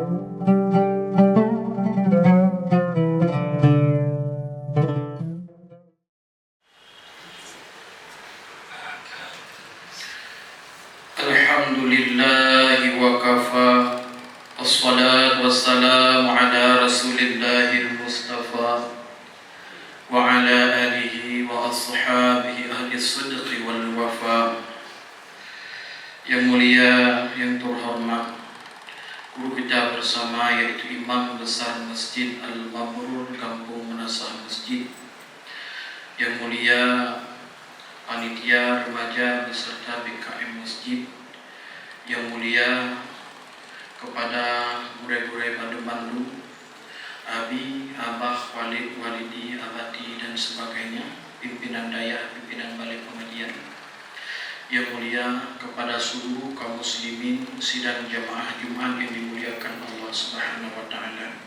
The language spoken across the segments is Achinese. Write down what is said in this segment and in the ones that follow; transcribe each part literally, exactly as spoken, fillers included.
Alhamdulillahi wa kafa. Wassalatu wassalamu ala rasulillahil mustafa wa ala alihi wa ashabihi ahli sidqi wal wafa. Yang mulia, yang terhormat, guru kita bersama, yaitu Imam Besar Masjid Al-Mabrur Kampung Meunasah Masjid. Yang mulia, panitia remaja beserta B K M masjid. Yang mulia, kepada gurée-gurée bandum-bandum, abi, abah, walid, walidi, abati, dan sebagainya, pimpinan dayah, pimpinan balai pengajian. Yang mulia, kepada seluruh kaum muslimin sidang jamaah Jumat yang dimuliakan Allah Subhanahu wa Ta'ala.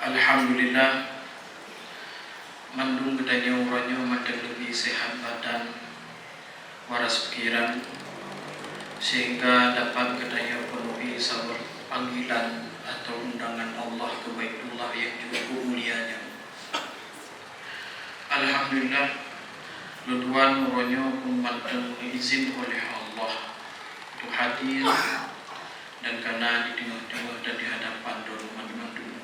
Alhamdulillah, mandum geutanyoe uroe nyoe mantong leubeh sehat badan, waras pikiran, sehingga dapat geutanyoe penuhi saboh panggilan atau undangan Allah keu Baitullah yang cukup mulia nyan. Alhamdulillah, lôn tuan uroe nyoe pun mantong neuizin oleh Allah untuk hadir dan kana di teungoh-teungoh dan di hadapan droeneuh mandum.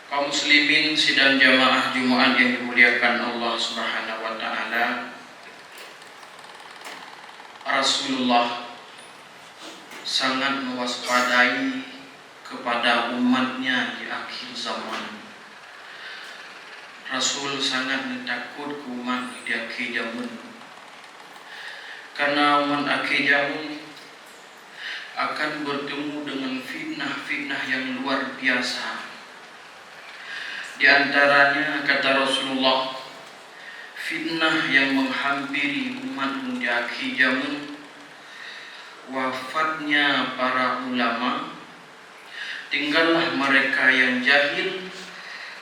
Kaum muslimin sidang jamaah Jumat yang dimuliakan Allah Subhanahu wa Ta'ala, Rasulullah sangat mewaspadai kepada umatnya di akhir zaman. Rasul sangat neutakot keu umat di akhé jameun. Karena umat akhé jameun akan bertemu dengan fitnah-fitnah yang luar biasa. Di antaranya, kata Rasulullah, fitnah yang menghampiri umat di akhé jameun, wafatnya para ulama, tinggallah mereka yang jahil,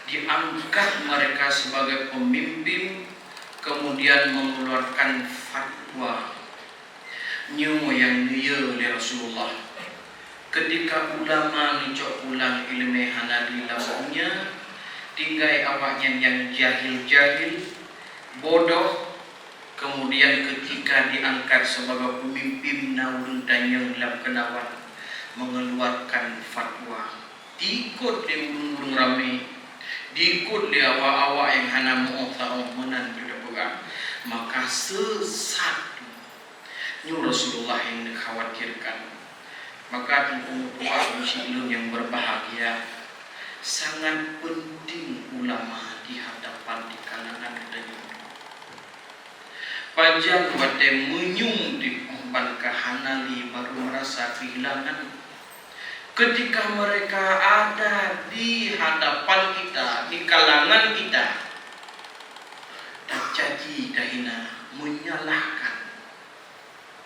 diangkat mereka sebagai pemimpin, kemudian mengeluarkan fatwa. Nyoe nyang neuyue lé Rasulullah. Keutika ulama neucok pulang iéleumé hana lé lam donya, tinggai awaknyan nyang jahil-jahil, bodoh, kemudian keutika diangkat sibagoe peumimpin na ureuëng tanyong lam keunawan mengeluarkan fatwa. Diikot lé ureuëng-ureuëng ramé, diikot lé awak-awak nyang hana meu-oh taoh meunan keu teupeugah, maka seusat. Nyoe Rasulullah nyang neukhawatirkan. Maka teungku meutuah beusi lôn nyang berbahagia, sangat penting ulama di hadapan di kalangan geutanyoe. Pajan watée meunyum di óh ban ka hana lé baru merasa kehilangan. Ketika mereka ada di hadapan kita, di kalangan kita, tacaci, tahina, menyalahkan.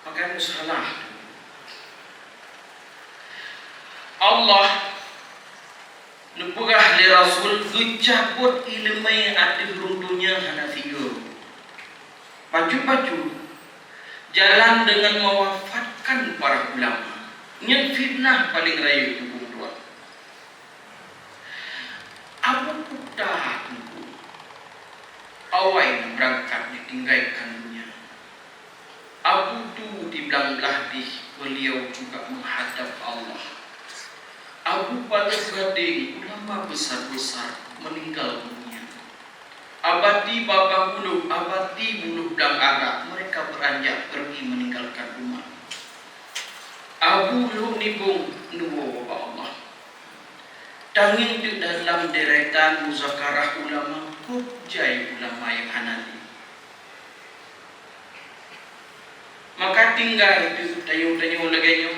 Maka nyoe salah. Allah neupeugah lé Rasul geucabot iéleumé ateueh rhueng donya hana sigoe. Pacu-pacu jalan dengan mewafatkan para ulama. Nyan fitnah paleng rayeuk di bumoe dua. Abu Kuta Teungku, awai na beurangkat ditinggai keu donya. Abu Tu di blang blah dih, beliau juga menghadap Allah. Abu Paleh Gadeng, ulama besar-besar, meninggal dunia. Abati Babah Bulôh, Abati Bulôh Blang Ara, mereka beranjak pergi meninggalkan umat. Abu Lhok Nibong neuwoe ubak Allah. Tangieng teuk dalam deretan muzakarah ulama, kok jai ulama nyang hana lé. Maka tinggai teuk tanyoe-tanyoe lagée nyoe.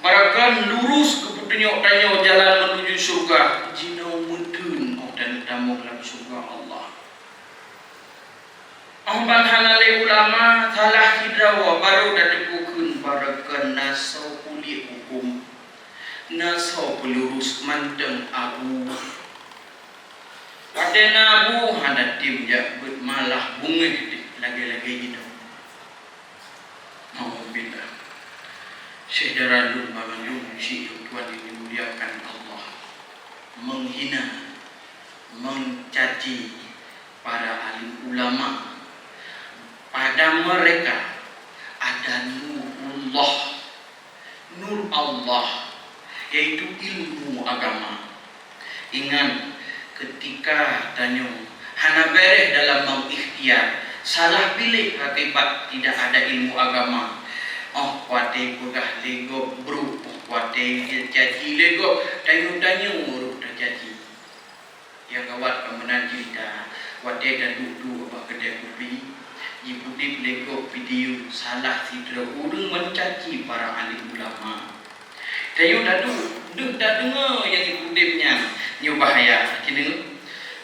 Barokon lurus geupeutunyok tanyoe jalan menuju syeuruga, jinoe meuteun óh tanyoe tamong lam syeuruga Allah. Óh ban hana lé ulama, salah sidroe barô tateupeue kheun barokon na soe puléh huköm, na soe peulurus mantong abu. Watée na abu hana tem jak beuet malah beungéh lagée-lagée jinoe. Nauzubillah. Syedara lôn banmandum, si lôn tuan nyang dimuliakan Allah, menghina, mencaci para alim ulama, pada mereka ada nurullah, nur Allah, yaitu ilmu agama. Ingat, ketika tanyoe hana bèrèh dalam mau ikhtiar, salah piléh akibat tidak ada ilmu agama. Oh, watèe peugah lé gob brôk, oh, watèe caci lé gob, tanyoe-tanyoe rôh tacaci. Nyang awai ka meunan cerita, watèe taduek-duek bak keudè kupi, jipeudeb lé gob video salah sidroe ureueng mencaci para alim ulama. Tanyoe taduek, deuh tadeungoe nyang jipeudeb nyan, nyoe bahaya, ci deungoe.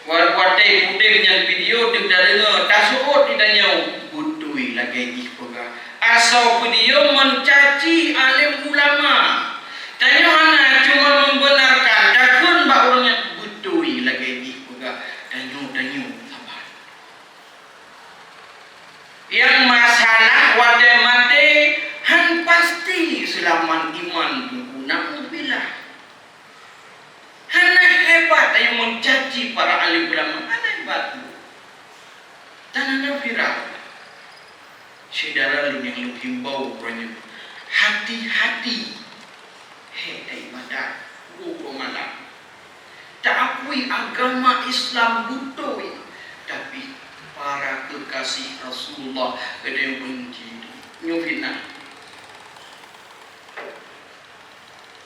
Wa-, watèe jipeudeb nyan video, deuh tadeungoe, taseuôt di tanyoe, beutôi lagèe jih peugah. Asoe video mencaci alim ulama. Tanyoe hana cuma membenarkan, takheun bak ureueng nyan beutôi lagèe jih peugah. Tanyoe, tanyoe saban. Nyang masalah watèe maté han pasti seulamat iman teungku, naudzubillah. Hana hebat tanyoe mencaci para alim ulama, hana hebat. Dan hana viral. Syedara lôn nyang lôn himbau uroe nyoe, hati-hati! Hék taibadat uroe-uroe malam. Taakui agama Islam beutôi, tapi para keukaséh Rasulullah geutanyoe beunci. Nyoe fitnah.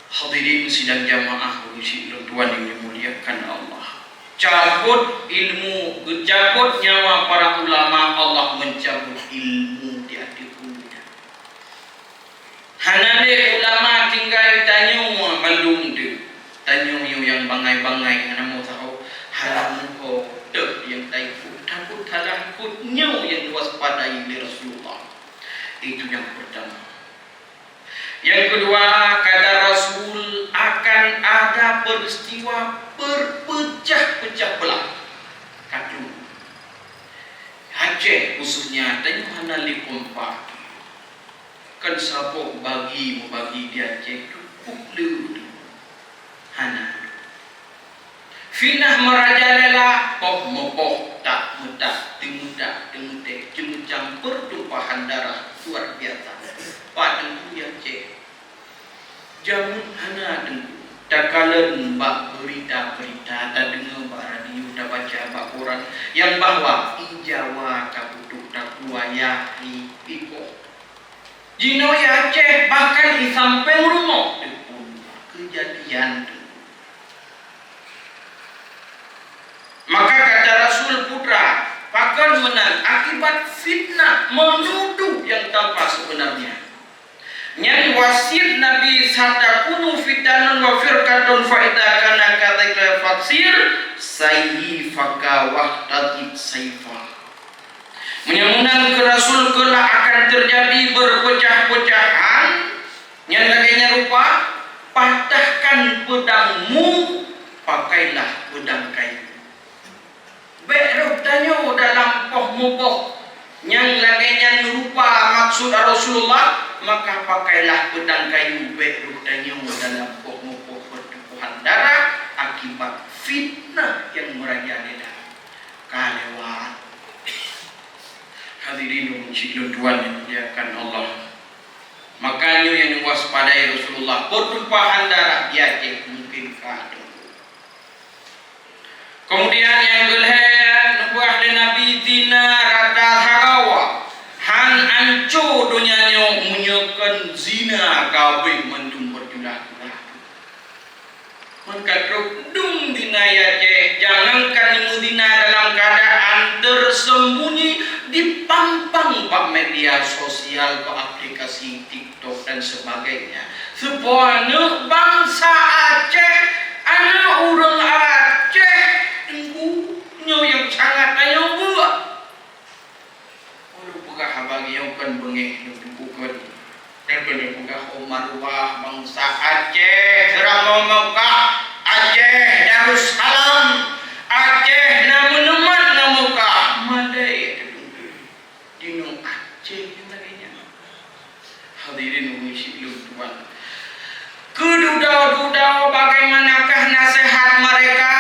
Hadirin sidang jamaah ureueng syik lôn tuan nyang dimuliakan Allah. Cabot ilmu, geucabot nyawa para ulama, Allah mencabut ilmu di ateueh geutanyoe. Hana lé ulama tinggai tanyoe bandum teuh. Tanyoe nyoe nyang bangai-bangai hana meusaho, hana meuho teuh nyang taikot. Takot salah kot nyoe nyang diwaspadai lé Rasulullah. Itu nyang pertama. Nyang keudua, kata Rasul, akan ada peristiwa berpecah-pecah belah. Ka troh. Aceh khususnya, tanyoe hana lé kompak. Kan saboh bagi meubagi di Aceh cukup le. Hana. Fitnah meurajalela, poh meupoh, tak meutak, teumeutak, teumeutek, ceumeucang, pertumpahan darah luar biasa. Pat teungku di Aceh. Jameun hana teungku. Takalon bak beurita-beurita, tadeungoe bak radio, tabaca bak koran nyang bahwa i Jawa ka putôh takue yah i Ipoh. Jinoe i Aceh, bahkan i sampéng rumoh teuh pun keujadian teuh. Maka kata Rasul, putra, pakon meunan akibat fitnah menuduh nyang tanpa sebenarnya. Nyan wasiet Nabi, "Satakunu fitanun wa firqatun fa idza kana kadzalika faksir saihifaka wahtadid saifa." Meunyoe meunan keu Rasul, keulah akan teujadi beurpeucah-peucahan, nyan lagée nyan rupa, patahkan peudangmu, pakailah peudang kayu. Bék roh tanyoe dalam poh meupoh nyang lagée nyan rupa maksud Rasulullah, maka pakailah peudang kayu, bék roh tanyoe dalam poh meupoh pertumpahan darah akibat fitnah nyang meurajalela. Ka lewat. Hadirin umum sidroe tuan yang dimuliakan Allah. Makanya yang diwaspadai Rasulullah, pertumpahan darah di Aceh mungkin ka ada. Kemudian nyang keulhée, neupeugah lé Nabi, zina rata sagoe, han anco donya nyoe meunyoe kon zina ka abéh mandum beutulah-tulah. Meuka trok dum zina i Aceh, jangankan meuzina dalam keadaan tersembunyi, dipampang bak media sosial, bak aplikasi TikTok dan sebagainya. Seupôt aneuk bansa Aceh, aneuk ureuëng Aceh, teungku, nyoe nyang sangat tanyoe buet. Ulôn peugah haba nyoe kon beungéh lôn teupeu kon. Dan beuneupeugah, oh, maruah bansa Aceh, seuramoe Mekah, Aceh Darussalam, Aceh na meuneumat ngon Mekah, madai teupeue. Di nyoe Aceh lagée nyan. Hadirin umum sidroe tuan. Mereka,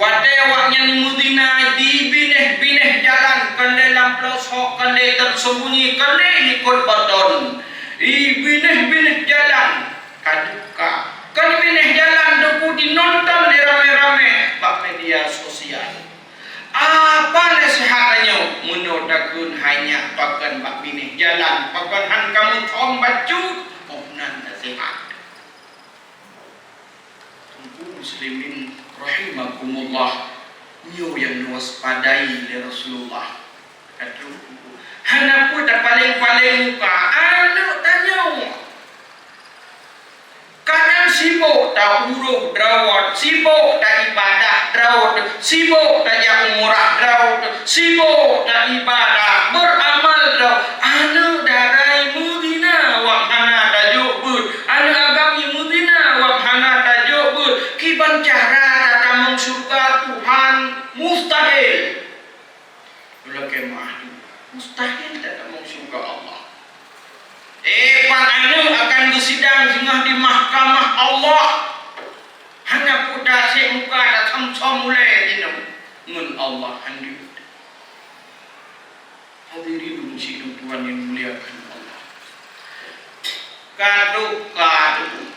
watée awaknyan meuzina, dibinéh-binéh jalan, kon lé lam peulosok, kon lé tersembunyi, kon lé likot baton. Dibinéh-binéh jalan, ka duka. Kon binéh jalan, Teungku, dinonton lé ramé-ramé bak media sosial. Apa naseuhat tanyoe? Meunyoe takheun hai nyak pakon bak binéh jalan, pakon han kamoe thom bacut, oh nan naseuhat. Teungku muslimin rahimakumullah, nyoe nyang neuwaspadai lé Rasulullah. Ka Teungku, hana peue tapaléng-paléng muka aneuk tanyoe. Kadang sibok ta uroh droe, sibok ta ibadah droe, sibok tajak umrah droe, sibok ta ibadah, beuramal droe. Aneuk darai meuzina wak hana tajok beuet, aneuk agam meuzina wak hana tajok beuet. Kiban cara tatamong syeuruga Tuhan? Mustahil. Ulôn kheun meuah, mustahil tatamong syeuruga Allah. Eh, pat aneuk akan geusidang singoh di mahkamah Allah. Hana peue tasék muka, tasom-som ulée jinoe ngon Allah, han jeuet. Hadirin dan hadirat nyang dimuliakan Allah. Ka trok, ka trok.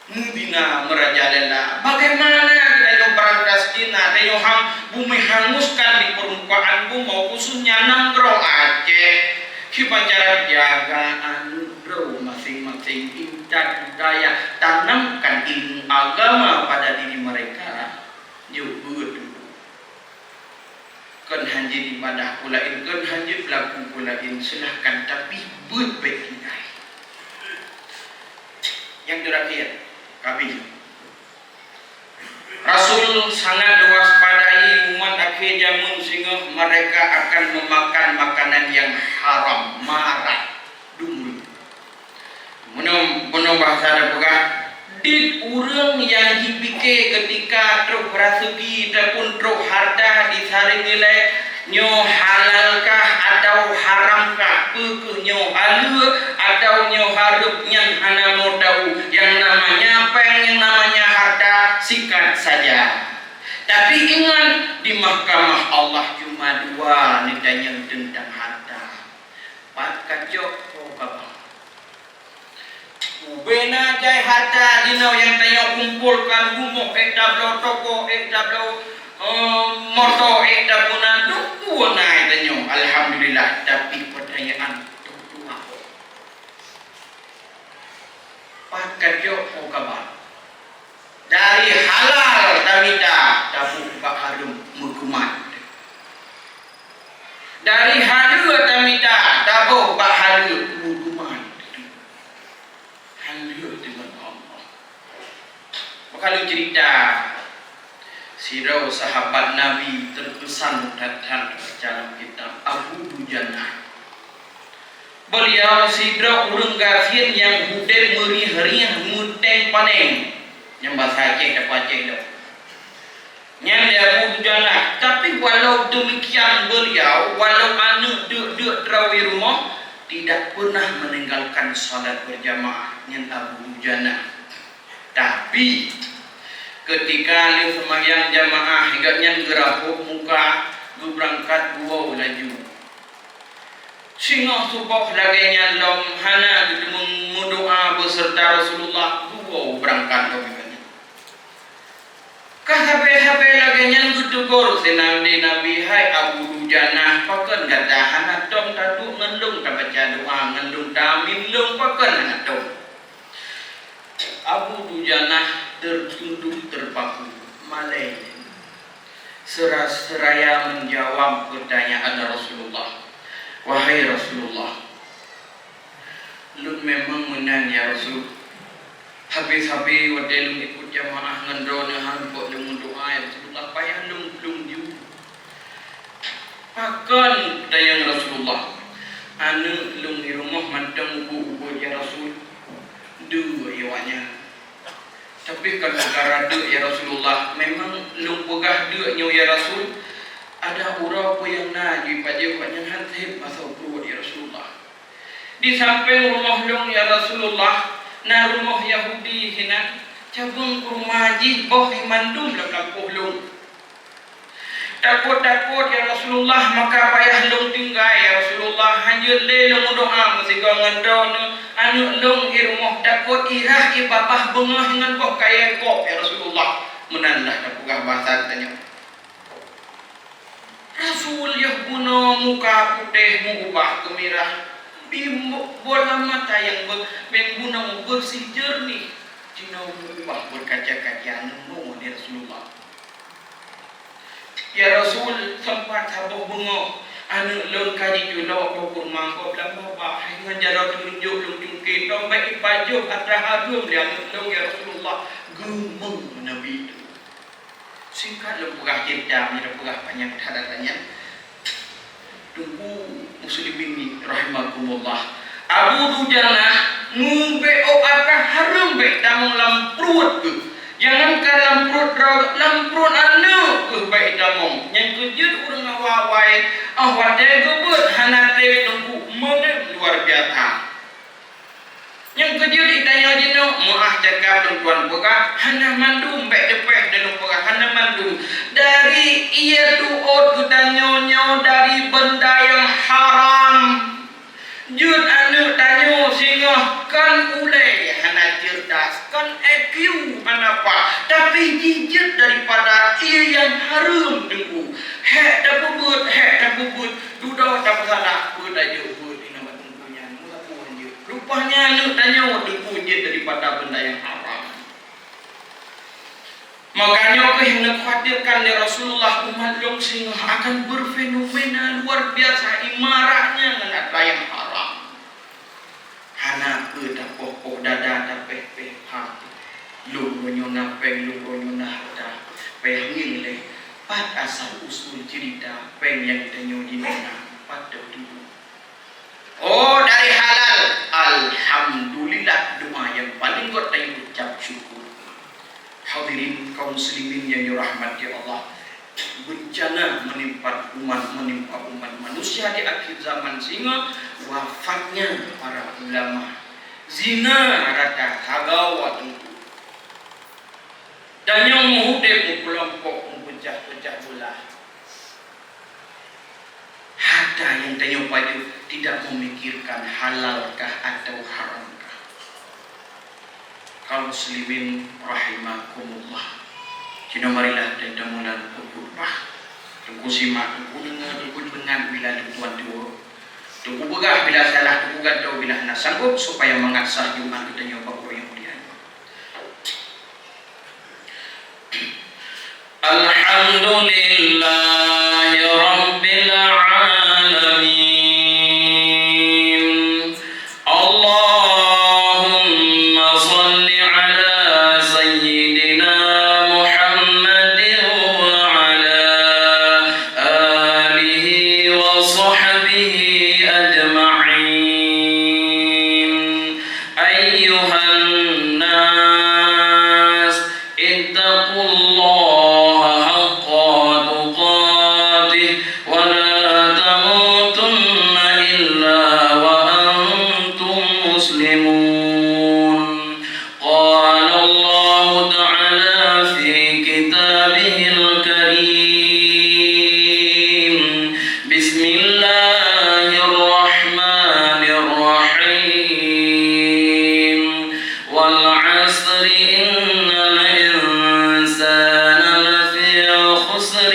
Meuzina meurajalela. Bagaimana kita nyoe beurangkat zina, tanyoe han, bumi hanguskan di permukaan bumoe, khususnya nanggroe Aceh? Kiban cara jaga aneuk droe maséng-maséng, intat budaya, tanamkan ilmu agama pada diri mereka. Jok beuet dulu. Kon hanjeuet ibadah peue laén, kon hanjeuet peulaku peue laén, silahkan, tapi beuet bék tinggai. Nyang teurakhir, kami. Rasul sangat mewaspadai umat akhé jameun singoh mereka akan memakan makanan yang haram, marat, dum. Meunoe, meunoe bahasa tapeugah, dit ureuëng nyang jipike keutika troh raseuki ataupun troh harta disaring ilée, nyoe halalkah atawa haramkah, peu kheueh nyoe haleue atawa nyoe hareuem, nyan hana mo tahu. Nyang namanya péng, nyang namanya harta, sikat saja. Tapi ingat, di mahkamah Allah cuma dua neutanyong teuntang harta. Pat kacok, ho kaba. Ubena jai harta jinoe nyang tanyoe kumpolkan, rumoh ék tabloe, toko ék tabloe, eh, moto ék tabuna, dum peue na tanyoe, alhamdulillah, tapi peutanyaan teutuha. Pat kacok, ho kaba. Dari halal tamita, taboh bak hareuem, meukumat. Dari haleue tamita, taboh bak haleue, meukumat. Haleue deungon Allah. Maka lôn cerita, sidroe sahabat Nabi teukesan that-that dalam kitab, Abu Dujanah. Beliau sidroe ureuëng gasien nyang udeb meurieh-rieh, meuteng paneng. Nyang basa Aceh, tapeugah Aceh lom. Nyan lé Abu Dujanah. Tapi walau demikian beliau, walau aneuk deuk-deuk teurawi rumoh, tidak pernah meninggalkan salat berjamaah. Nyan Abu Dujanah. Tapi, keutika lheueh seumayang jamaah, gobnyan geurapôh muka, geubeurangkat geuwoe laju. Singoh suboh lagée nyan lom hana geuteumeung meudoá beuseureuta Rasulullah, geuwoe beurangkat lom gobnyan. Ka sabe-sabe lagée nyan geuteugor sinan lé Nabi, "Hai Abu Dujanah, pakon gata hana tom taduek ngon lôn tabaca doá, ngon lôn taamin lôn, pakon hana tom?" Abu Dujanah teutunduk teupaku, malée. Sera-, seraya menjawab pertanyaan Rasulullah, "Wahai Rasulullah, lôn memang meunan, ya Rasul. Habéh-habéh watée lôn ikot jamaah ngon droeneuh han pot lôn meudoá, ya Rasulullah, payah lôn plueng ju." "Pakon?" geutanyong Rasulullah. "Aneuk lôn di rumoh mantong ubit-ubit, ya Rasul. Deuk, ya, awaknyan. Tapi kon peukara deuk, ya Rasulullah, memang lôn peugah deuk nyoe, ya Rasul, adak uroe peue nyang na jipajoh awaknyan han sép masoe pruet, ya Rasulullah. Di sampéng rumoh lôn, ya Rasulullah, na rumoh Yahudi hinan, Cabeueng kurma jih boh himandum lam lampôh lôn. Takot-takot, ya Rasulullah, maka payah lôn tinggai, ya Rasulullah. Hanjeuet lé lôn meudoa meusigoe ngon droeneuh. Aneuk lôn i rumoh takot irah i babah beungoh ngon boh kayée gob, ya Rasulullah. Meunan lah tapeugah basa geutanyoe. Rasul yoh bunoe muka putéh meuubah keu mirah, bimbo-, bola mata nyang be-, nyang bunoe beureuséh jeureunéh, jinoe meuubah beurkaca-kaca, neumoe lé Rasulullah. "Ya Rasul, teumpat saboh beungoh, aneuk lôn ka jiculok boh kurma gob lam babah, ngon jaroe teulunjuk lôn cungké, lôn bèk ipajoh atra hareuem lé aneuk lôn, ya Rasulullah," geumeueng Nabi teuh. Singkat lôn peugah ceurita, meunyoe peugah panyang that nyan. Teungku muslimin rahimakumullah. Abu Dujanah ngeubeuet atra hareuem bèk tamong lam pruet geuh. Jangankan lam pruet droe, lam pruet aneuk geuh bèk tamong. Nyang keujeuet ureueng awai-awai, 'oh watèe geubeuet hana trép teungku, meuleuem luar biasa. Nyang keujeuet geutanyoe jinoe, meu'ah cakap lôn tuan peugah, hana mandum, bèk teupèh lôn peugah, hana mandum. Dari ie tuôt geutanyoe nyoe dari benda nyang haram. Jeuet aneuk tanyoe singoh kon ulèe hana cerdas, kon I Q hana paih, tapi jih jeuet daripada ie nyang hareuem teungku. Hék tapeubeuet, hék tapeubeuet, dudoe tapeusalah, beuet tajok beuet inong teungku nyan. Meusapeue jeuet. Rupanya aneuk tanyoe teungku jeuet daripada benda nyang haram. Makanya keuh nyang neukhawatirkan lé Rasulullah, umat lôn singoh akan berfenomena luar biasa imaratnya ngon atra nyang haram. Hana peue tapoh-poh dada, tapéh-péh pha. Lôn uroe nyoe na péng, lôn uroe nyoe na harta. Payah ngieng lé, pat asal usul cerita péng nyang tanyoe jinoe na, pat teutubu. Oh, dari halal. Alhamdulillah, doa nyang paleng göt tanyoe ucap syukur. Hadirin kaum muslimin nyang dirahmati Allah, bencana menimpa umat, menimpa umat manusia di akhir zaman singoh wafatnya para ulama. Zina rata sagoe teungku. Tanyoe meuhudép meukelompok, meupeucah-peucah beulah. Harta nyang tanyoe pajoh tidak memikirkan halalkah atau haramkah. Kaum muslimin rahimakumullah. Jinoe marilah tanyoe mula khutbah. Teungku simak, teungku deungoe, teungku teuingat bila lôn tuan tuwoe. Teungku peugah bila salah, teungku gantoe bila hana sanggob, supaya mangat sah Jumat geutanyoe bak uroe nyang mulia nyoe. الحمد لله رب العالمين. اللهم صل على سيدنا محمد وعلى آله وصحبه أجمعين. أيها الناس، اتقوا الله حق تقاته ولا تموتن إلا وأنتم مسلمون. قال الله تعالى في كتابه الكريم: بسم الله الرحمن الرحيم. والعصر إن الإنسان لفي خسر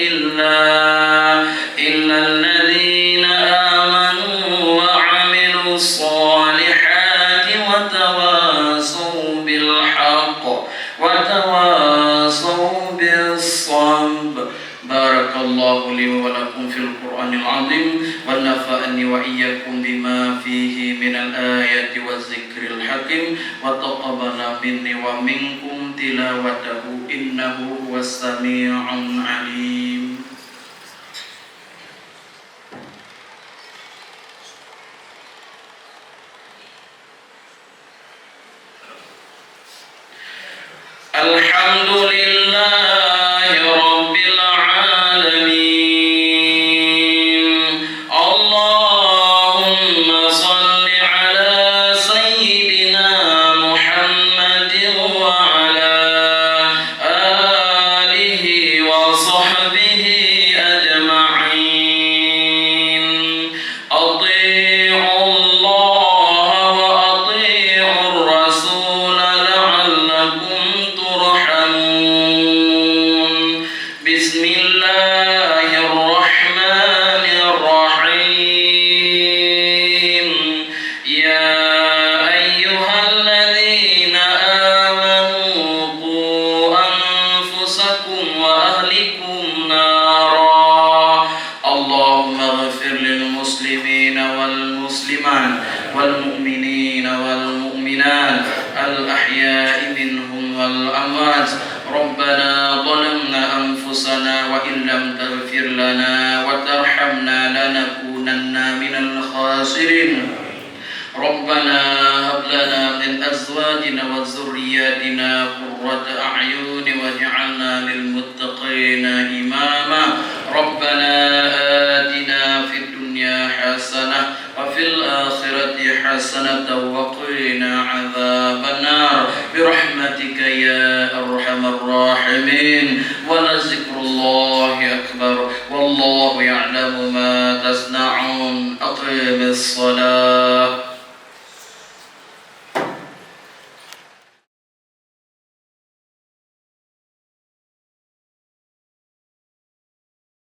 إلا، إلا الذين آمنوا وعملوا الصالحات وتواصوا بالحق وتواصوا بالصبر. بارك الله لي ولكم في القرآن العظيم، ونفعني وإياكم بما فيه من الآيات والذكر الحكيم، وتقبل مني ومنكم تلاوته، إنه هو السميع العليم. الحمد لله رب العالمين. اللهم صل على سيدنا محمد وعلى الأحياء منهم والأموات. ربنا ظلمنا أنفسنا وإن لم تغفر لنا وترحمنا لنكونن من الخاسرين. ربنا هب لنا من أزواجنا وذرياتنا قرة أعين واجعلنا للمتقين إماما. ربنا آتنا في الدنيا حسنة وفي الآخرة حسنة وقنا عذاب النار برحمتك يا أرحم الراحمين. ولذكر الله